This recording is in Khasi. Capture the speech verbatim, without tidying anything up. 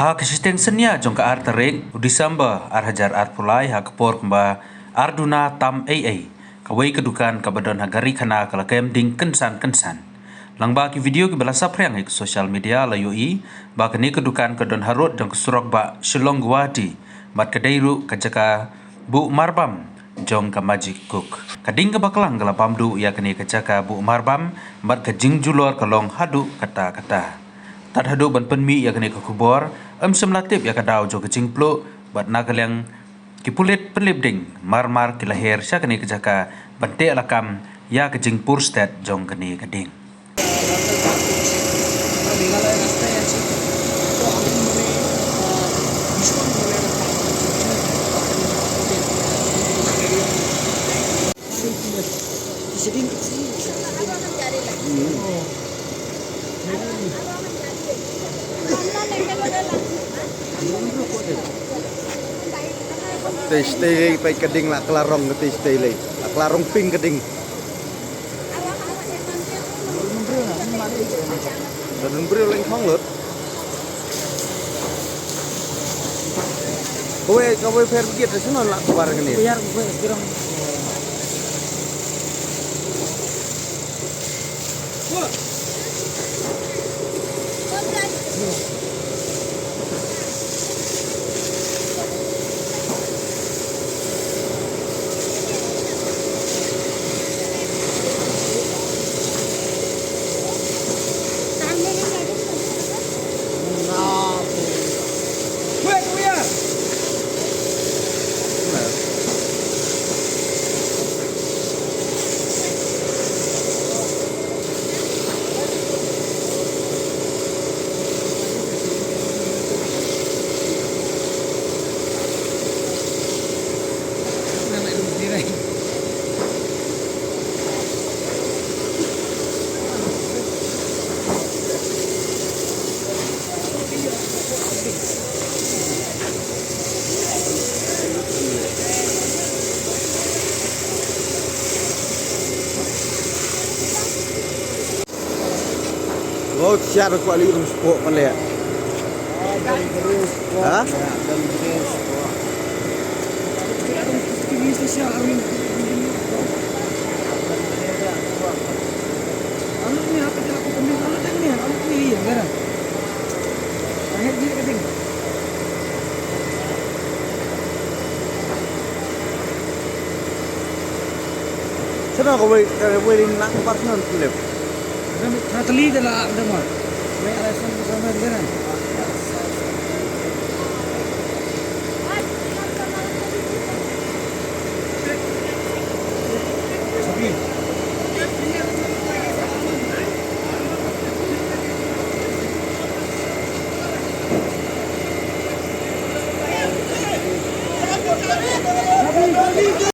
Ha ka shiteng synñia jong ka ar tarik u December ar hajar arphew lai ha ka por kumba ar duna tam ei ei, kawei ka dukan kaba don ha Garikhana ka la kem ding kynsan kynsan. Lyngba ki video kiba la saphriang ha ka social media la ïohi ba kane ka dukan ka don harud jong ka surok ba Shillong Guwahati bad ka dei ruh ka jaka buh marbam jong ka Magic Cook. Ka ding kaba klang ka la bam duh ïa kane ka jaka buh marbam bad ka jingjulor ka long haduh katta katta. Tad haduh ban pynmih ïa kane ka khubor, ym shym la tip ïa ka daw jong ka jingpluh bad na ka liang ki pulit pynlip ding marmar ki la her sha kane ka jaka ban teh lakam ïa ka jingpur stet jong kane ka ding. Te stay lei, peit ka ding la klarong, te stay lei. La klarong pink ka ding. Don briew leng khong lut. Kawei, kawei fire brigade, sino la kbar kane. Biar gue kirang. Wow, siar ko ali rung spok kan le. Ha? Sana ko wei, ko wei rin lang personal clip. Kata li kala anda ma. Wei alasan ko sama dia.